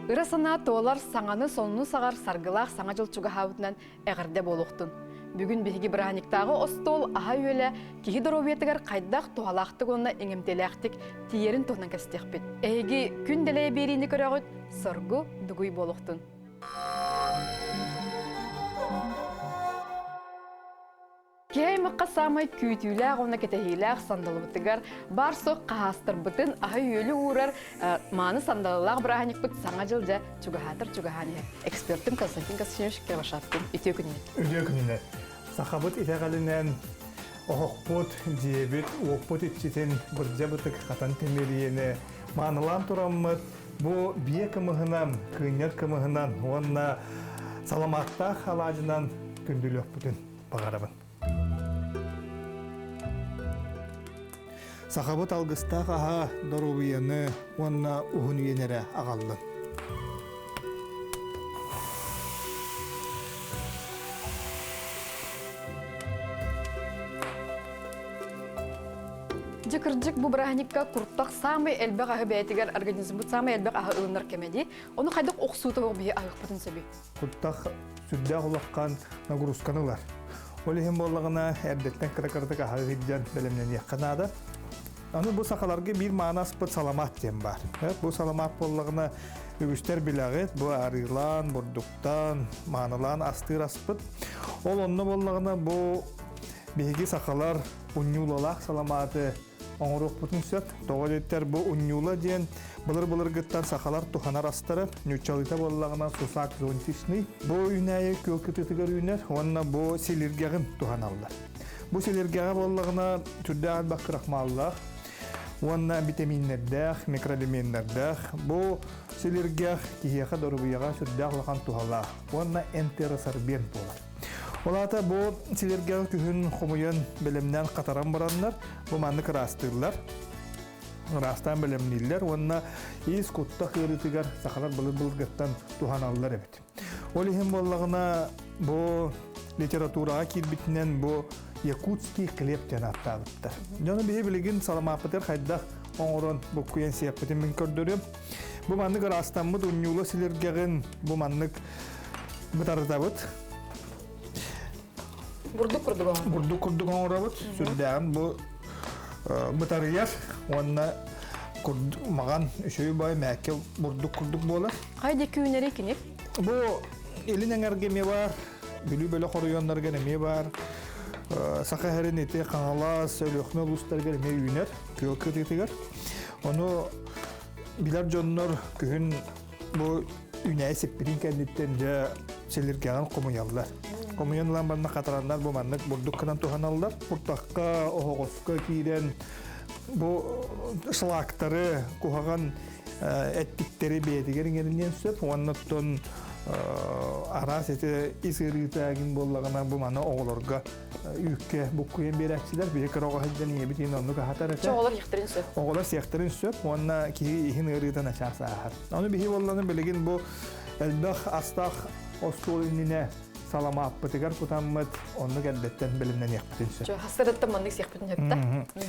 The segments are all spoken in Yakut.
Ыра санаа туолар саҥаны сонуну саҕар саргылаах саҥа дьыл чугаһаабытынан эҕэрдэ буолуохтун. Бүгүн биһиги бырааһынньыктааҕы остуол аһа-үөлэ киһи доруобуйатыгар хайдах туһалаахтык уонна иҥэмтиэлээхтик тиийэрин туһунан кэпсэтиэхпит. Эһиги күн дэлэйэ биэриини көрөҕүт, соргу дугуй буолуохтун. Киһи аймахха саамай күүтүүлээх уонна кэтэһиилээх сандалыбытыгар баар-суох хаһаастарбытын аһы-үөлү уурар мааны сандалылаах бырааһынньыкпыт Саҥа дьыл дьэ чугаһаатар чугаһаан иһэр. Экспертим Константин Константинович Кривошапкин. Үтүө күнүнэн. Үтүө күнүнэн. Сахабыт итэҕэлинэн оһохпут, дьиэбит, уоппут иччитин бырдьа бытык хатан тимириэни маанылаан тураммыт бу биэ кымыһынан, кыынньар кымыһынан уонна саламааттаах алаадьынан күндүлүөхпүтүн баҕарабын. Сахабыт алгыстаах аһа доруобуйаны уонна уһун үйэни эрэ аҕаллын. Дьэ кырдьык бу бырааһынньыкка куртах саамай элбэх аһы бэйэтигэр организммыт саамай элбэх аһы ылынар кэмэ дии. Ону хайдах охсуута биһи аһыахпытын сөбүй? Куртах сүрдээх улахан нагрузканы ылар. Ол иһин буоллаҕына эрдэттэн кыра-кыратык аһыы сылдьан бэлэмнэниэххэ наада. Аны бу сахаларга биир мааны аспыт саламаат диэн баар. Бу саламаат буоллаҕына үгүстэр билэҕит, бу арыылаан, бурдуктаан, маанылаан астыыр аспыт. Ол онно буоллаҕына бу биһиги сахалар унньуулалаах саламааты оҥоруохпутун сөп. Тоҕо диэттэр бу унньуула диэн былыр-былыргыттан сахалар туханар астара, ньуччалыыта буоллаҕына сусак зонтичный. Бу үүнээйи күөл кытыытыгар үүнэр уонна бу силиргэҕин туһаналлар. Бу силиргэҕэ буоллаҕына сүрдээх элбэх крахмаллаах уонна витаминнэрдээх, микроэлеменнэрдээх. Бу силиргэх киһиэхэ доруобуйаҕа сүрдээх улахан туһалаах уонна энтеросорбент буолар. Ол аата бу силиргэҕи күһүн хомуйан бэлэмнээн хатаран бараннар бу маннык ыраастыыллар. Ыраастаан бэлэмнииллэр уонна ис куттах ыарыытыгар сахалар былыр-былыргыттан туһаналлар эбит. Ол иһин буоллаҕына бу литератураҕа киирбитинэн бу якутский хлеб диэн ааттаабыттар. Дьону биһи билигин саламааппытыгар хайдах оҥорон буккуйан сиэппитин мин көрдөрүөм. Бу маннык ыраастаммыт унньуула силиргэҕин бу маннык бытарытабыт. Бурдук курдук оҥоробут. Бурдук курдук оҥоробут. Сүрдээҕин бу бытарыйар уонна маҕан үчүгэй бай мээккэ бурдук курдук буолар. Хайда күүнэри кини? Бу илин эҥэргэ эмиэ бар, Бүлүү бөлөх оройуоннарыгар эмиэ бар. Саха сирин ити Хаҥалас, Өлүөхүмэ улуустарыгар эмиэ үүнэр, күөл кытыытыгар. Ону билэр дьоннор күһүн бу үүнээйи сиппитин кэнниттэн дьэ силиргэҕин хомуйаллар. Хомуйан ылан баран хатараннар бу маннык бурдук гынан туһаналлар. Куртахха, оһоҕоско киирэн бу шлактары, куһаҕан эттиктэри бэйэтигэр иҥэриниэн сөп уонна оттон араас ити ис ыарыыта гин буоллаҕына бу маны оҕолорго үүккэ буккуйан биэрээччилэр биһи кыра оҕо сылдьан ийэбит иһин оннук аһатар этэ. Оҕолор иһиэхтэрин сөп. Оҕолор сиэхтэрин сөп уонна киһи иһин ыарыыта начаас ааһар. Ону биһи буолланы билигин бу элбэх астаах остуол иннинэ саламааппытыгар кутаммыт оннук эрдэттэн бэлэмнэниэхпитин сөп. Хасыраттан маннык сиэхпитин сөп да?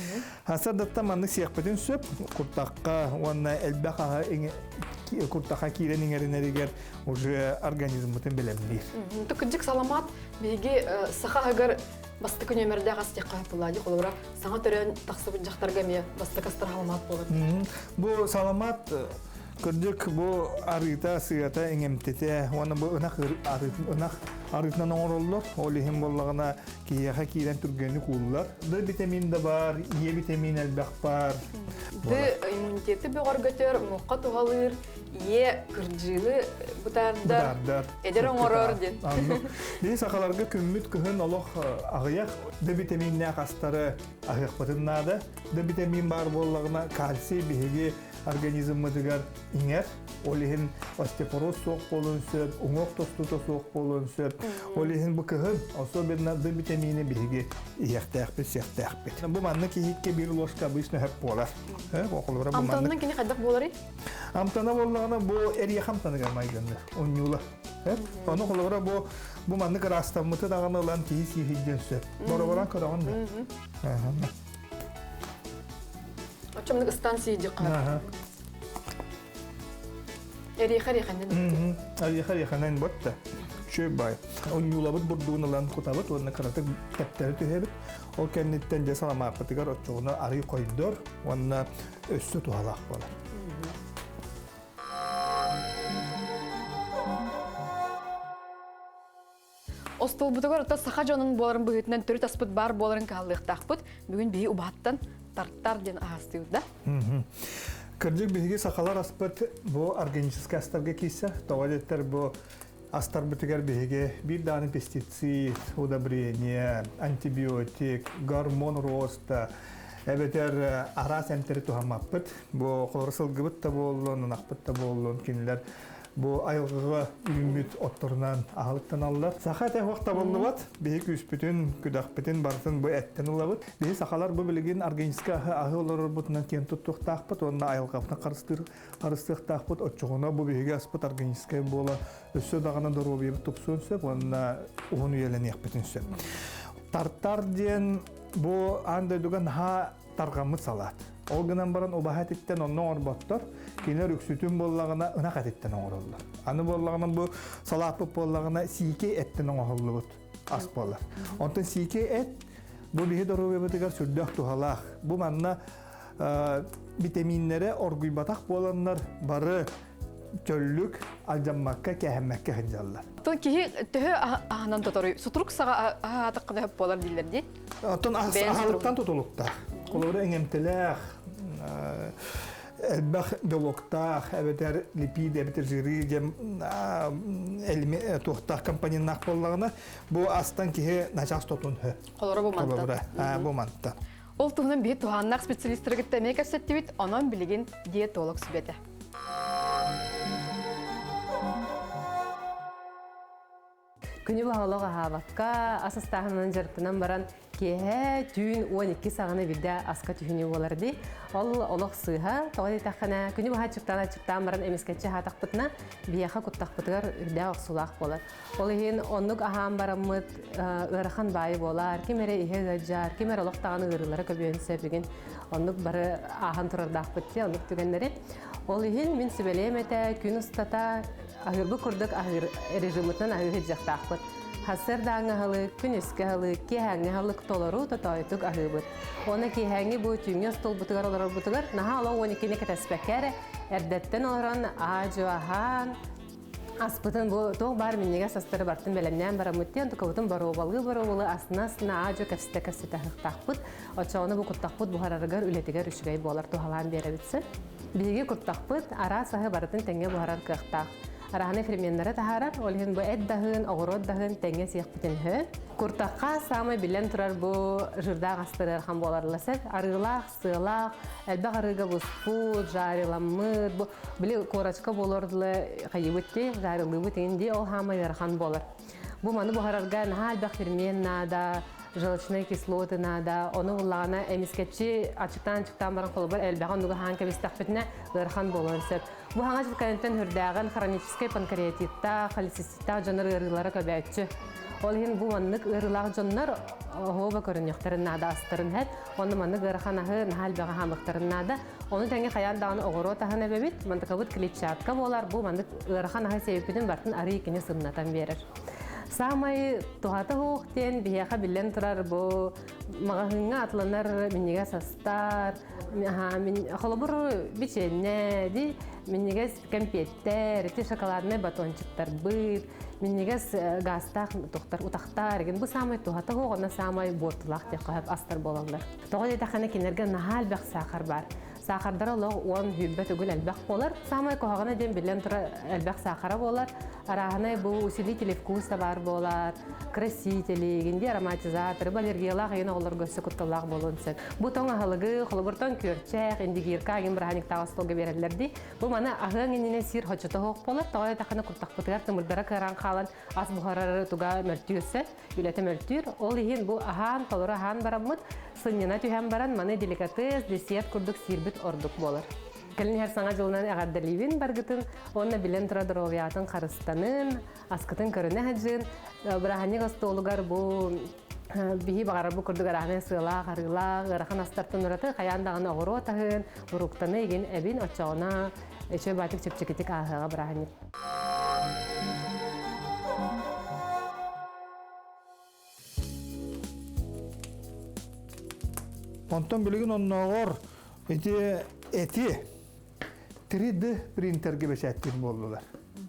Хасырдаттан маннык сиэхпитин сөп. Куртахха уонна элбэх аһы куртахха киирэн иҥэринэригэр уже организммытын бэлэмниир. Кырдьык саламаат биһиги саха аһыгар бастакы нүөмэрдээх ас диэххэ буолла дии холобура саҥа төрөөн тахсыбыт дьахтарга эмиэ бастакы астар саламаат буолар. Бу саламаат кырдьык бу арыыта, сыата, иҥэмтитэ уонна бу ынах арыытын ынах арыытынан оҥороллор. Ол иһин буоллаҕына киһиэхэ киирэн түргэнник ууллар. Д витамин да бар, Е витамин элбэх бар. Д иммунитеты бөҕөргөтөр, муохха туһалыыр, Е кырдьыыны бытаардар, эдэр оҥорор диэн. Биһи сахаларга күммүт кыһын олох аҕыйах Д витаминнээх астары аһыахпытын наада. Д витамин баар буоллаҕына кальций биһиги организммытыгар иҥэр. Ол иһин остеопороз суох буолуон сөп, уҥуох тостуута суох буолуон сөп. Ол иһин бу кыһын особенно Д витамини биһиги иһиэхтээхпит, сиэхтээхпит. Бу маннык иһиккэ биир ложка обычно сөп буолар. Амтанынан кини хайдах буоларый? Амтана буоллаҕына бу эриэхэ амтаныгар майгынныр, унньуула. Ону холобура бу бу маннык ыраастаммыты даҕаны ылан киһи сииһийдиэн сөп. Бороборон көрөҕүн да. Оччомнук ыстаан сиидьик хаар. Эриэхэ эриэхэнэн. Эриэхэ эриэхэнэн ботта. Үчүгэй бай. Унньуулабыт бурдугун ылан кутабыт уонна кыратык тэптэри түһэбит. Ол кэнниттэн дьэ саламааппытыгар оччоҕуна арыы хойдор уонна өссө туһалаах буолар. Остуолбутугар оттон саха дьонун буоларын быһыытынан төрүт аспыт баар буоларын кыһаллыахтаахпыт. Бүгүн биһи убаһаттан тартар диэн аһастыыбыт да. Кырдьык биһиги сахалар аспыт бу органическай астарга киирсэр. Тоҕо диэттэр бу астарбытыгар биһиги биир даҕаны пестицид, удобрение, антибиотик, гормон роста эбэтэр араас эмтэри туһаммаппыт. Бу холоро сылгыбыт да буоллун, ынахпыт да буоллун, кинилэр бу айылҕаҕа үүммүт отторунан аһылыктаналлар. Саха этэ уох табыллыбат. Биһи күүспүтүн, күдэхпитин барытын бу эттэн ылабыт. Биһи сахалар бу билигин органическай аһы аһы олорорбутунан киэн туттуохтаахпыт уонна айылҕабытын харыстыыр харыстыахтаахпыт. Оччоҕуна бу биһиги аспыт органическай буола өссө даҕаны доруобуйабыт тупсуон сөп уонна уһун үйэлэниэхпитин сөп. Тартар диэн бу аан дойдуга наһаа тарҕаммыт салаат. Ол гынан баран убаһа этиттэн онно оҥорботтор. Кинилэр үксүтүн буоллаҕына ынах этиттэн оҥороллор. Аны буоллаҕына бу салааппыт буоллаҕына сиикэй эттэн оҥоһуллубут ас буолар. Онтон сиикэй эт бу биһи доруобуйабытыгар сүрдээх туһалаах. Бу манна битэмииннэрэ оргуйбатах буоланнар бары чөллүк, алдьаммакка, кээһэммэккэ сылдьаллар. Оттон киһи төһө аһынан тоторуй? Сутурук саҕа аһаатаххына сөп буолар дииллэр дии. Оттон аһылыктан тутулуктаах. Холобура эҥэмтэлээх, элбэх белоктаах, эбэтэр липид, эбэтэр жиры диэн туохтаах компоненнаах буоллаҕына, бу астан киһи начаас тотун хө. Холоро бу мантан. Бу мантан. Ол туһунан биһи туһааннаах специалистары кытта эмиэ кэпсэттибит, онон билигин диетолог сүбэтэ. Күнү баһолох аһаабакка, ас астааһынынан дьарыктанан баран, киэһэ түүн 12 саҕана бирдэ аска түһүнүү буолар дии. Ол олох сыыһа, тоҕо диэтэххинэ, күнү баһа аччыктаан аччыктаан баран эмискэччи аһаатахпытына, биһиэхэ куттахпытыгар үрдээх охсуулаах буолар. Ол иһин оннук аһаан бараммыт ыарахан баайы буолар, ким эрэ иһэ ыалдьар, ким эрэ олох даҕаны ыарыылара көбүөн сөп игин оннук бары ааһан турардаахпыт дии, оннук түгэннэри. Ол иһин мин сүбэлиэм этэ, күн устата аһыырбыт курдук аһыыр режимытынан аһыы сылдьыахтаахпыт. Сарсыардааҥҥы аһылык, күнүскү аһылык, киэһээҥҥи аһылык толору тотоойутук аһыыбыт. Уонна киэһээҥҥи бу түүҥҥү остуолбутугар олорорбутугар наһаа олох 12-ни кэтэспэккэ эрэ эрдэттэн олорон аа-дьуо аһаан, Аспытын бу туох баар минньигэс астары бартын бэлэмнээн бараммыт диэн тукабытын боруобалыы-боруобалыы астына-астына аа-дьуо кэпсэтэ-кэпсэтэ аһыахтаахпыт. Оччоҕуна бу куттахпыт буһарарыгар үлэтигэр үчүгэй буолар туһалаан биэрэбит сөп. Биһиги куттахпыт араас аһы барытын тэҥҥэ буһарар кыахтаах. Араһаны ферменнары таһаарар, ол иһин бу эт даһын, оҕуруот даһын тэҥҥэ сиэхпитин сөп. Куртахха саамай биллэн турар бу жирдаах астары ыарахан буоларла сөп. Арыылаах, сыалаах, элбэх арыыга буспут, жариламмыт, бу били корочка буолар дылы хайыбыт дии, жарилыыбыт иҥин дии, ол хаамай ыарахан буолар. Бу маны буһарарга наһаа элбэх фермент наада, желчные кислоты наада, ону буллаҕына эмискэччи аччыктаан-аччыктаан баран холобур элбэҕи оннуга хаан кэбистэхпитинэ ыарахан буолуон сөп. Бу хаҥас кэнниттэн үрдээҕин хроническай панкреатиттаах, холециститтаах дьоннор ыарыылара көбөөччү. Ол иһин бу маннык ыарыылаах дьоннор оһуоба көрүнүөхтэрин наада астарын һэт. Онно маннык ыарахан аһы наһаа элбэҕи хаамыахтарын наада. Ону тэҥэ хайаан даҕаны оҕуруот аһын эбэбит. Мантыкабыт клетчатка буолар. Бу маннык ыарахан аһы сиэбиппитин бартын арыы кини сымнатан биэрэр. Саамай туһата суох диэн биһиэхэ биллэн турар бу маҕаһыыҥҥа атыланар минньигэс астар, холобур бичиэннэ ди минньигэс кэмпиэттэр, ити шоколаднай батончиктарбыт, минньигэс гаастаах тухтар утахтар эгин бу саамай туһата суох уонна саамай буортулаах диэххэ сөп астар буолаллар. Тоҕо диэтэххинэ кинилэргэ наһаа элбэх саахар баар. Саахардара олох уон сүүрбэ төгүл элбэх буолар. Саамай куһаҕана диэн биллэн турар элбэх саахара буолар. Арааһынай бу усилители вкуса баар буолар, красители, гинди ароматизаторы, бу аллергиялаах иһин оҕолорго өссө кутталлаах буолуон сөп. Бу тоҥ аһылыгы, холобуртан күөрчэх, индигирка игин бырааһынньыктааҕы остуолга биэрэллэр дии. Бу маны аһыаҥ иннинэ сиир хочото суох буолар. Тоҕо диэтэххинэ куртахпытыгар тымырдара кыараан хаалан ас буһарары туга мөлтүүр сөп, үлэтэ мөлтүүр. Ол иһин бу аһаан, толору аһаан бараммыт, сынньана түһэн баран маны деликатес, десерт курдук сиирбит ордук буолар. Кэлин иһэр саҥа дьылынан эҕэрдэлиибин баргытын уонна билэн турар доруобуйаҕытын харыстанын, аскытын көрүнэ сылдьын. Бырааһынньык остуолугар бу биһи баҕарар бу курдук араанай сыалаах, арыылаах, ыарахан астартан ураты хайаан даҕаны оҕуруот аһын, уруктаны игин эбин оччоҕуна Үчүгэй баатык чэпчэкитик ааһыаҕа бырааһынньык. Онтон билигин оннооҕор ити эти 3D принтергэ бэчээттиир буоллулар.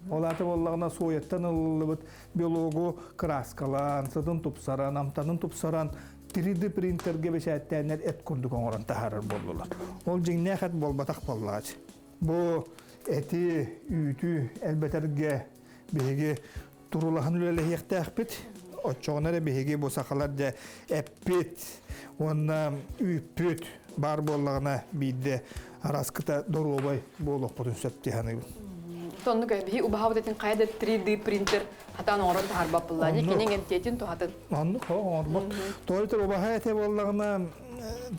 Ол аата буоллаҕына сояттан ылыллыбыт белогу кырааскалаан, сытын тупсаран, амтанын тупсаран 3D принтергэ бэчээттээннэр эт курдук оҥорон таһаарар буоллулар. Ол дьиҥнээх эт буолбатах буоллаҕа. Бу эти, үүтү элбэтэргэ биһиги турулаһан үлэлэһиэхтээхпит. Оччоҕуна эрэ биһиги бу сахалар дьэ эппит уонна үүппүт баар буоллаҕына биирдэ араскыта доруобай буолуохпутун сөп дии саныыбын. Оннук биһи убаһабыт этин хайа да 3D принтер хатаан оҥорон таһаарбат буолла. Кини иҥэмтиэтин туһатын. Оннук оҥорбот. Тоҕо убаһа этэ буоллаҕына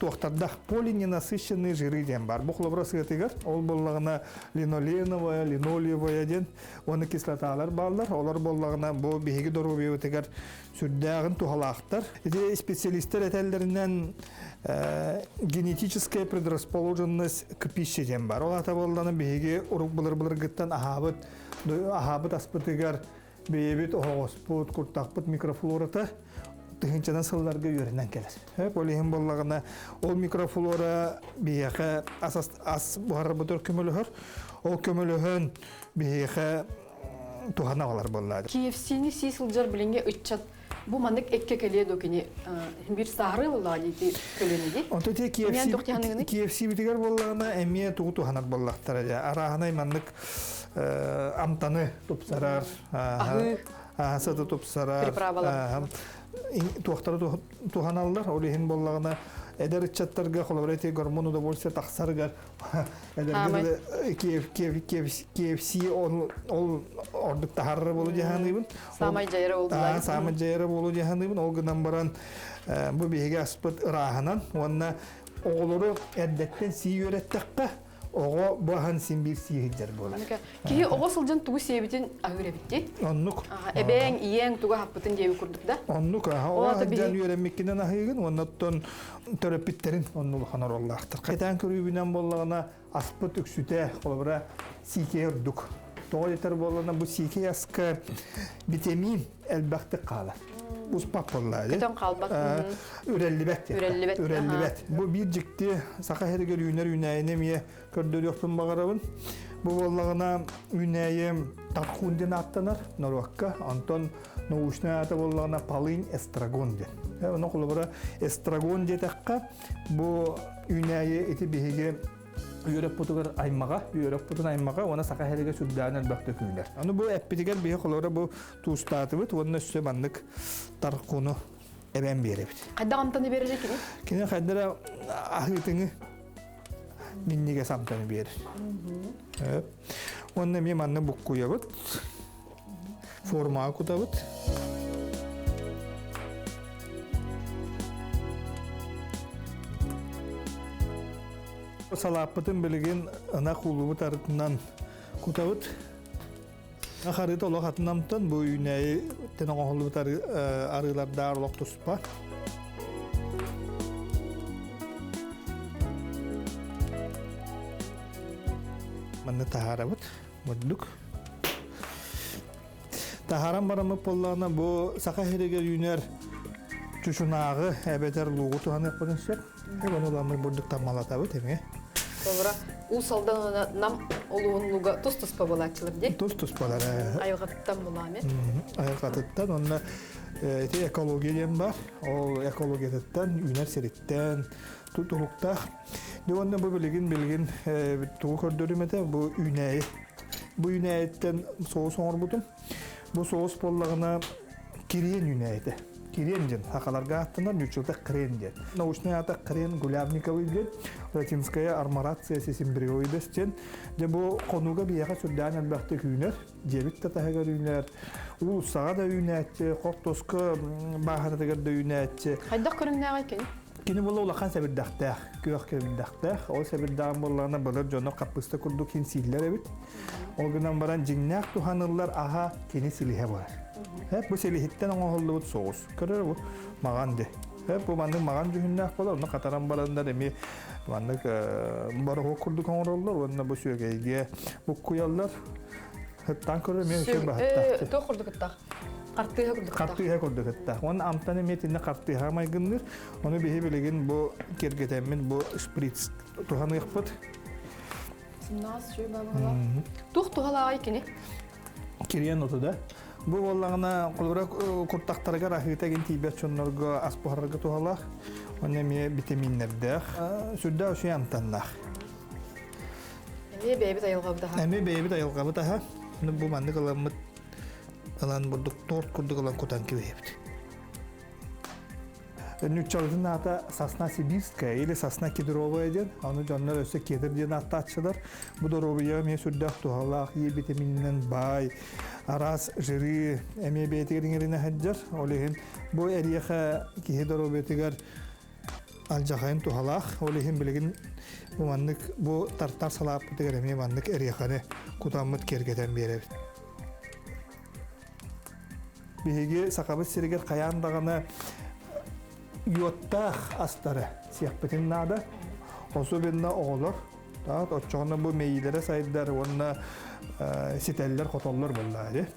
туохтардах полиненасыщенные жиры диэн бар. Бу холобура сыатыгар ол буоллаҕына линоленовая, линолевая диэн уонна кислоталар бааллар. Олор буоллаҕына бу биһиги доруобуйабытыгар сүрдээҕин туһалаахтар. Ити специалистэр этэллэринэн генетическая предрасположенность к пище диэн бар. Ол аата буоллаҕына биһиги урук былыр-былыргыттан аһаабыт аһаабыт аспытыгар бэйэбит оһоҕоспут, куртахпыт микрофлората тыһыынчанан сылларга үөрэнэн кэлэр. Ол иһин буоллаҕына ол микрофлора биһиэхэ ас, ас буһарарбытыгар көмөлөһөр. Ол көмөлөһөн биһиэхэ туһана аҕалар буоллаҕа. KFC-ни сии сылдьар билиҥҥи ыччат бу маннык эккэ кэлиэ дуо кини биир сааһырыы буоллаҕа дии көлүөнэ дии. Онто те KFC KFC-битигэр буоллаҕына эмиэ тугу туһанар буоллахтара дьэ арааһынай маннык амтаны тупсарар, сыты тупсарар, туохтары туһаналлар. Ол иһин буоллаҕына эдэр ыччаттарга холобура ити гормон удовольствие тахсарыгар эдэргэ KFC ол ол ордук таһарар буолу дьаһаныыбын. Саамай дьайара буолу. Саамай дьайара буолу дьаһаныыбын. Ол гынан баран бу биһиги аспыт ырааһынан уонна оҕолору эрдэттэн сии үөрэттэххэ оҕо бу аһын син биир сии сылдьар буолар. Киһи оҕо сылдьан тугу сиэбитин аһыыр эбит дии. Оннук. Эбээҥ, ийэҥ тугу аһаппытын диэби курдук да. Оннук. Оҕо сылдьан үөрэммиккинэн аһыыгын, уонна оттон төрөппүттэрин онну улахан оруоллаахтар. Кэтээн көрүүбүнэн буоллаҕына аспыт үксүтэ, холобура, сиикэй ордук. Тоҕо диэтэр буоллаҕына бу сиикэй аска витамин элбэхтик хаалар. Успат буоллаа. Көтөн хаалбат. Үрэллибэт. Үрэллибэт. Үрэллибэт. Бу биир дьикти саха сиригэр үүнэр үүнээйини эмиэ көрдөрүөхпүн баҕарабын. Бу буоллаҕына үүнээйи тархун диэн ааттанар норуокка. Онтон научнай аата буоллаҕына полынь эстрагон диэн. Ону холобура эстрагон диэтэххэ бу үүнээйи ити биһиги үөрэппутугар аймаҕа, үөрэппутун аймаҕа уонна саха сиригэр сүрдээҕин элбэхтик үүнэр. Аны бу эппитигэр биһи холобура бу туустаатыбыт уонна өссө маннык таркуну эбэн биэрэбит. Хайдах амтаны биэрэр кини? Кини хайдара аһыытыҥы минньигэс амтаны биэрэр. Уонна эмиэ манна буккуйабыт. Формаҕа кутабыт. Салааппытын билигин ынах уулубут арытынан кутабыт. Харыыта олох атын амтан, бу үүнээйиттэн оҥоһуллубут арыылардаах олох туспа. Манна таһаарабыт. Мурдук. Таһааран бараммыт буоллаҕына, бу саха сиригэр үүнэр чучунааҕы эбэтэр луугу туһаныахпытын сөп. Ону ыламмыт бурдук таммалатабыт эмиэ. Толура Уус Алдан Нам улууһун луга тус-туспа буолааччылар дии. Тус-туспалар. Айылҕатыттан булаами. Айылҕатыттан уонна ити экология диэн бар. Ол экологиятыттан, үүнэр сириттэн тутулуктаах. Дьэ уонна бу билигин билигин тугу көрдөрүм этэ бу үүнээйи. Бу үүнээйиттэн соус оҥорбутум. Бу соус буоллаҕына кириэн үүнээйитэ. Кириэн диэн сахаларга ааттанар нууччалата хрен диэн. Научнай аата хрен гулявниковый диэн, латинская арморация сисимбриоидес диэн. Дьэ бу хонууга биһиэхэ сүрдээн элбэхтик үүнэр. Дьиэбит да таһыгар үүнэр, уулуссаҕа да үүнээччи, хортуоска бааһынатыгар да үүнээччи. Хайдах көрүҥнээҕий кини? Кини була улахан сэбирдэхтээх, күөх сэбирдэхтээх. Ол сэбирдэҕин буоллаҕына былыр дьоно хаппыста курдук сииллэр эбит. Ол гынан баран дьиҥнээх туһаныллар аһа кини силиһэ буолар. Бу силиһиттэн оҥоһуллубут соус. Көрөр бу маҕан ди. Бу маннык маҕан дьүһүннээх буолар, онно хатаран бараннар эмиэ маннык бороһуок курдук оҥороллор уонна бу сүөгэйгэ буккуйаллар. Ыттаан көрөр эмиэ үчүгэй баһыттаах. Туох курдук ыттаах? Хартыыһа курдук ыттаах. Хартыыһа курдук ыттаах. Уонна амтан эмиэ итиннэ хартыыһа майгынныыр. Ону биһи билигин бу киэргэтэммин бу шприц туһаныахпыт. Сымнаҕас үчүгэй баабыһалаах. Туох туһалааҕый кини? Кириэн оту да. Бу буоллаҕына холобура куртахтарыгар аһыыта игин тиийбэт дьоннорго ас буһарарга туһалаах. Уонна эмиэ витаминнэрдээх. Сүрдээх үчүгэй амтаннаах. Эмиэ бэйэбит айылҕабыт аһа. Эмиэ бэйэбит айылҕабыт аһа. Бу маннык ыламмыт ылан бурдук торт курдук ылан кутан кэбиһэбит. Ньуччалытын аата сосна сибирская или сосна кедровая диэн, ону дьоннор өссө кедр диэн ааттааччылар. Бу доруобуйаҕа эмиэ сүрдээх туһалаах, е витамининэн баай, араас жиры эмиэ бэйэтигэр иҥэринэ сылдьар. Ол иһин бу эриэхэ киһи доруобуйатыгар алдьархайын туһалаах. Ол иһин билигин бу маннык бу тартар салааппытыгар эмиэ маннык эриэхэни кутаммыт киэргэтэн биэрэбит. Биһиги Сахабыт сиригэр хайаан даҕаны йодтаах астары сиэхпитин наада. Особенно оҕолор. Оччоҕуна бу мэйиилэрэ сайдар уонна ситэллэр-хотоллор буоллаары.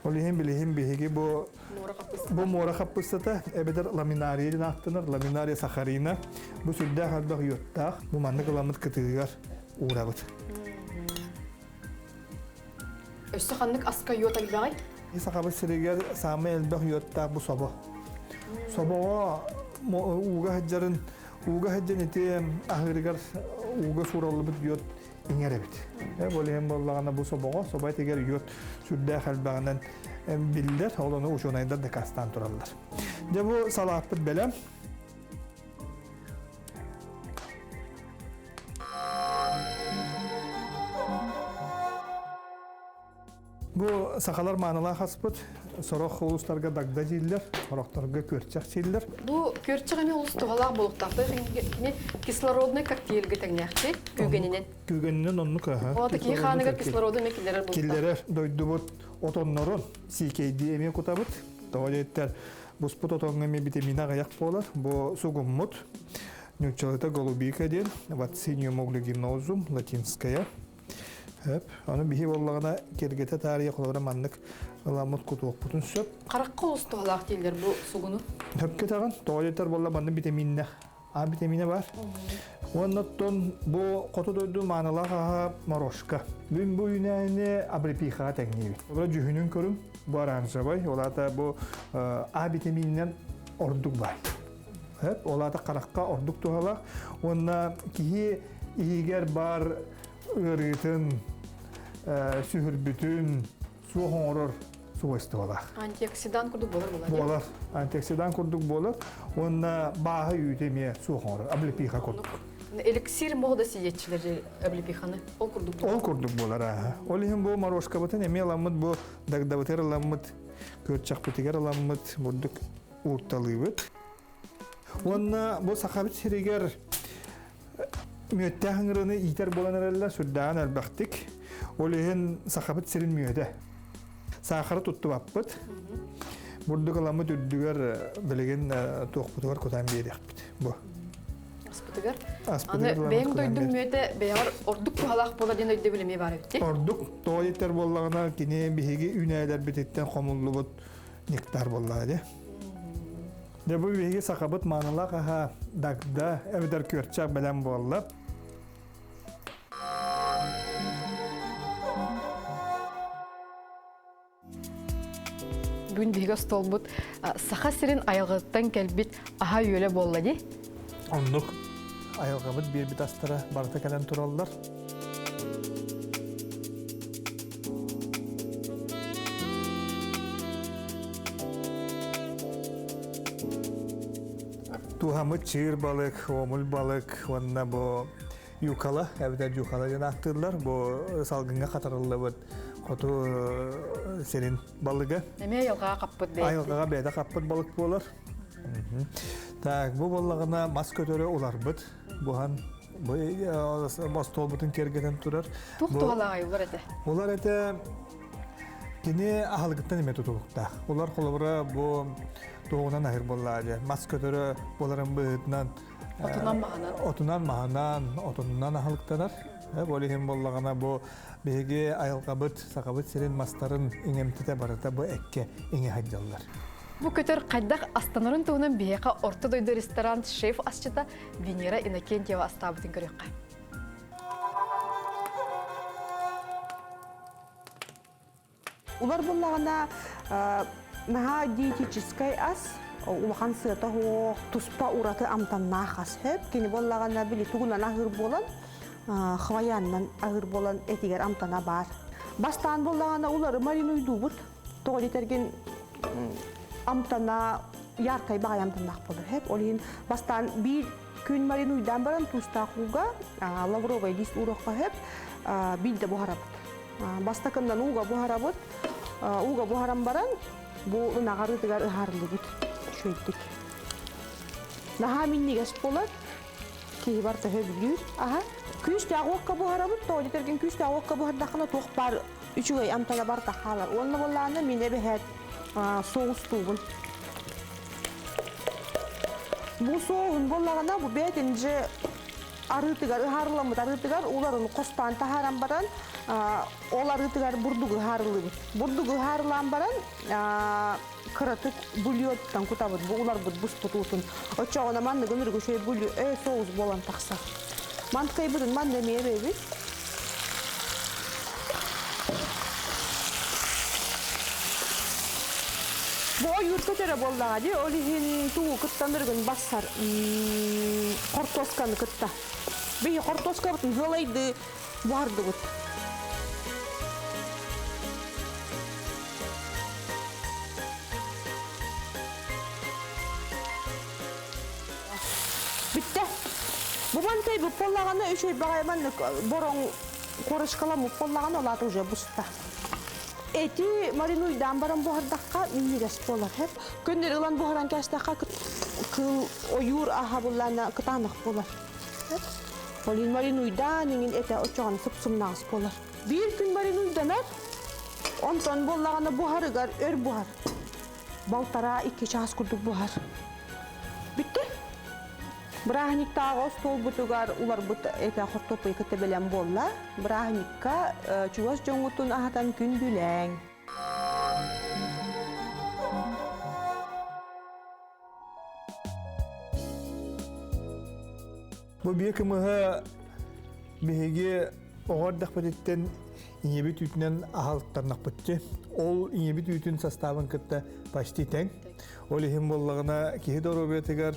Ол иһин билиһин биһиги бу бу муора хаппыстата эбэтэр ламинария диэн ааттанар, ламинария сахарина. Бу сүрдээх элбэх йодтаах. Бу маннык ыламмыт кытыыгар уурабыт. Өссө ханнык аска йод элбэҕий? Сахабыт сиригэр саамай элбэх йодтаах бу собо. Собоҕо ууга сылдьарын, ууга сылдьан ити аһыырыгар ууга суураллыбыт йод иҥэр эбит. Ол иһин буоллаҕына бу собоҕо, собо этигэр йод сүрдээх элбэҕинэн биллэр, ол ону учуонайдар дакаастаан тураллар. Дьэ бу салааппыт бэлэм. Бу сахалар маанылаах аспыт, сорох улуустарга дагда дииллэр, сорохторго күөрчэх дииллэр. Бу күөрчэх эмиэ олус туһалаах буолуохтаах. Кини кислородный коктейльга тэҥнээхтик күүгэнинэн. Күүгэнинэн оннук аха. Ол киһи хааныгар кислороду эмиэ киллэрэр буолуохтаах. Киллэрэр дойдубут отоннорун сиикэйдии эмиэ кутабыт. Тоҕо диэттэр буспут отоҥҥо эмиэ витамина аҕыйах буолар. Бу сугуммут Нууччалыта голубика диэн, вациниум углегинозум, латинская. Хөп. Аны биһи буоллаҕына киэргэтэ таарыйа холобура маннык ыламмыт кутуохпутун сөп. Харахха олус туһалаах дииллэр бу сугуну. Хөпкө таҕын, тоҕо диэтэр буолла маннык витаминнэх А витамина бар. Уонна оттон бу хоту дойду маанылаах аһа морошка. Бүгүн бу үүнээйини абрипихаҕа тэҥниибит. Олора дьүһүнүн көрүҥ, бу оранжевай, ол аата бу А витамининэн ордук баай. Сөп, ол аата харахха ордук туһалаах уонна киһи иһигэр баар ыарыытын, сүһүрбүтүн суох оҥорор свойстволаах. Антиоксидант курдук буолар буолар. Буолар. Антиоксидант курдук буолар уонна бааһы үүтэ эмиэ суох оҥорор, облепиха курдук. Эликсир моҕо да сиэччилэр облепиханы ол курдук буолар. Ол курдук буолар ааһа. Ол иһин бу морошкабытын эмиэ ыламмыт бу дагдабытыгар ыламмыт, күөрчэхпитигэр ыламмыт бурдук уурталыыбыт. Уонна бу Сахабыт сиригэр мүөттээх ыҥырыны иитэр буолан эрэллэр сүрдээҕин элбэхтик. Ол иһин Сахабыт сирин мүөтэ. Саахары туттубаппыт. Бурдук ыламмыт үрдүгэр билигин туохпутугар кутан биэриэхпит. Бу. Аспытыгар. Аны бэйэҥ дойдуҥ мүөтэ бэйэҕэр ордук туһалаах буолар диэн өйдөбүл эмиэ баар эбит. Ордук тоҕо диэтэр буоллаҕына кини биһиги үүнээйилэрбититтэн хомуллубут нектар буоллаҕа дии. Дьэ бу биһиги сахабыт маанылаах аһа дагда эбэтэр күөрчэх бэлэм буолла. Бүгүн биһиги остуолбут Саха сирин айылҕатыттан кэлбит аһа-үөлэ буолла дии. Оннук айылҕабыт биэрбит астара барыта кэлэн тураллар. Туһаммыт чыыр балык, омул балык уонна бу юкала, эбэтэр юкала диэн ааттыыллар. Бу салгыҥҥа хатарыллыбыт хоту сирин балыга. Эмиэ айылҕаҕа хаппыт бэйэтэ. Айылҕаҕа бэйэтэ хаппыт балык буолар. Так, бу буоллаҕына мас көтөрө уларбыт. Буһан бу остуолбутун киэргэтэн турар. Туох туһалааҕый улар этэ? Улар этэ кини аһылыгыттан эмиэ тутулуктаах. Улар холобура бу туоҕунан аһыр буоллаа дьэ. Мас көтөрө буоларын быһыытынан Отунан маһынан. Отунан маһынан, отунунан аһылыктанар. Ол иһин буоллаҕына бу биһиги айылҕабыт, сахабыт сирин мастарын иҥэмтэтэ барыта бу эккэ иҥэ сылдьаллар. Бу көтөр хайдах астанарын туһунан биһиэхэ Орто дойду ресторан шеф асчыта Венера Иннокентьева астаабытын көрүөххэ. Улар буллаҕына наһаа диетическай ас, улахан сыата суох, туспа ураты амтаннаах ас сөп. Кини буоллаҕына били тугунан аһыыр буолан, хвояннан аһыыр буолан этигэр амтана баар. Бастаан буоллаҕына улары маринуйдуубут. Тоҕо диэтэргин амтана яркай баҕайы амтаннаах буолар. Сөп. Ол иһин бастаан биир күн маринуйдаан баран туустаах ууга лавровай лист ууруохха сөп. Биирдэ буһарабыт. Бастакыннан ууга буһарабыт. Ууга буһаран баран, бу ынаҕарыытыгар ыһаарыллыбыт үчүгэйдик. Наһаа минньигэс буолар. Киһи барыта сөбүлүүр аһа. Күүстээх уокка буһарабыт. Тоҕо диэтэргин күүстээх уокка буһардаххына туох баар үчүгэй амтана барыта хаалар. Уонна буоллаҕына мин эбэһээт соустуубун. Бу соуһун буоллаҕына бу бэйэтин дьэ арыытыгар ыһаарыламмыт арыытыгар уларын хостоон таһааран баран ол арыытыгар бурдугу ыһаарылыыбыт. Бурдугу ыһаарылаан баран кыратык бульоттан кутабыт, бу уларбыт буспут уутун. Оччоҕуна манныгын үргүчэй булью соус буолан тахсар. Манткайбытын манна эмиэ эбэбит. Бу ойуур көтөрө буоллаҕа дии, ол иһин туу кыттаныргын бассар хортуосканы кытта. Биһи хортуоскабытын ыалайды буһардыбыт. Бүттэ. Бу мантай бу буоллаҕына үчүгэй баҕайы маннык бороҥ корочкаламмыт буоллаҕына ол аата уже буста. Эти маринуйдаан баран буһардахха минньигэс буолар. Көннөрү ылан буһаран кээстэххэ кыл ойуур аһа буллаана кытаанах буолар. Ол иһин маринуйдаан иҥин этэ оччоҕуна сып-сымнаҕас буолар. Биир күн маринуйданар, онтон буоллаҕына буһарыгар өр буһар. Балтараа икки чаас курдук буһар. Бүттэ. Бырааһынньыктааҕы остуолбутугар уларбыт этэ хортуоппуйу кытта бэлэм буолла. Бырааһынньыкка чугас дьоҥҥутун аһатан күндүлээҥ. Бу биэ кымыһа биһиги оҕо эрдэхпититтэн ийэбит үүтүнэн аһалтарнахпытчы. Ол ийэбит үүтүн састаабын кытта почти тэҥ. Ол иһин буоллаҕына киһи доруобуйатыгар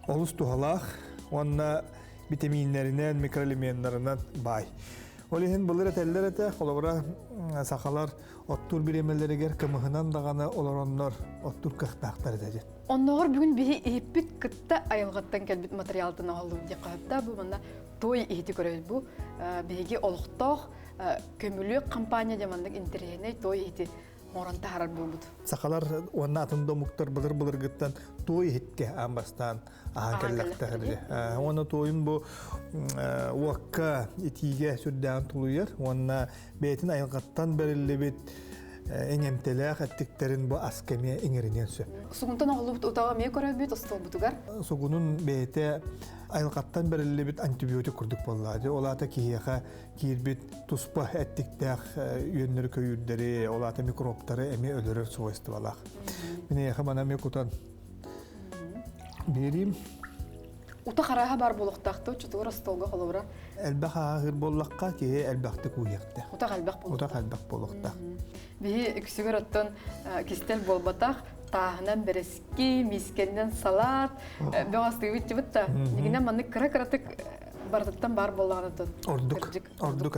олус туһалаах уонна витаминнэринэн, микроэлеменнарынан баай. Ол иһин былыр этэллэр этэ, холобура сахалар оттуур бириэмэлэригэр кымыһынан даҕаны олороннор оттуур кыахтаахтар этэ диэн. Оннооҕор бүгүн биһи иһиппит кытта айылҕаттан кэлбит материалтан оһоллубут диэххэ сөптөөх бу манна той иһити көрөбүт бу биһиги олохтоох көмүлүөк компания диэн маннык интэриэһинэй той иһити оҥорон таһаарар буолбут. Сахалар уонна атын да омуктар былыр-былыргыттан туой иһиккэ аан бастаан аһаан кэллэхтэрэ. Уонна туойун бу уокка, итиигэ сүрдээҕин тулуйар уонна бэйэтин айылҕаттан бэриллибит эҥэмтэлээх эттиктэрин бу аска эмиэ иҥэриниэн сөп. Сугунтан оҕолубут утаҕы эмиэ көрөбүт остуолбутугар. Сугунун бэйэтэ айылҕаттан бэриллибит антибиотик курдук буолла. Ол аата киһиэхэ киирбит туспа эттиктээх үөннэри көйүүрдэри, ол аата микробтары эмиэ өлөрөр свойстволаах. Мин эйиэхэ маны эмиэ кутан биэриим. Ута харааһа бар буолуохтаах чутугар остуолга холобура. Элбэх ааһыр буоллахха киһи элбэхтик ууйахтаах. Утах элбэх буолуохтаах. Утах элбэх буолуохтаах. Биһи үксүгэр оттон кистэл буолбатах тааһынан бэрэски, миискэннэн салат, бөҕөстүүбүт дьыбыт да. Дигинэн маннык кыра-кыратык барытыттан баар буоллаҕына Ордук. Ордук. Ордук.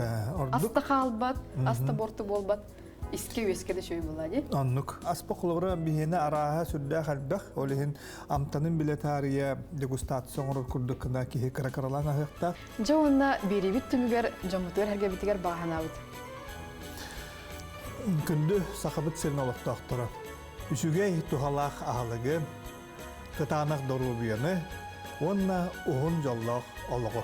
Ас да хаалбат, ас да буорту буолбат. Иске үөскэ да шөй буолаа дии. Оннук. Аспа холобура биһиэнэ арааһа сүрдээх элбэх. Ол иһин амтанын билэ таарыйа дегустация оҥорор курдук гына киһи кыра-кыралаан аһыахтаах. Дьэ уонна биэриибит түмүгэр дьоммутугар эргэбитигэр баҕаһанаабыт. Күндү Сахабыт сирин олохтоохторо, үчүгэй туһалаах аһылыгы, кытаанах доруобуйаны уонна уһун дьоллоох олоҕу.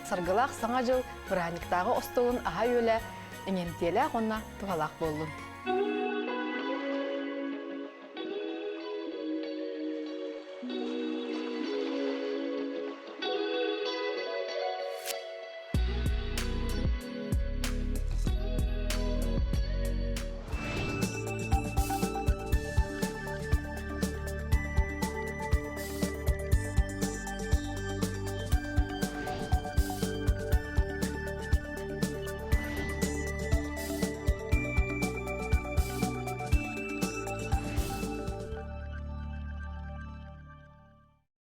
Саргылаах Саҥа дьыл бырааһынньыктааҕы остуолун аһа-үөлэ иҥэмтиэлээх уонна туһалаах буоллун.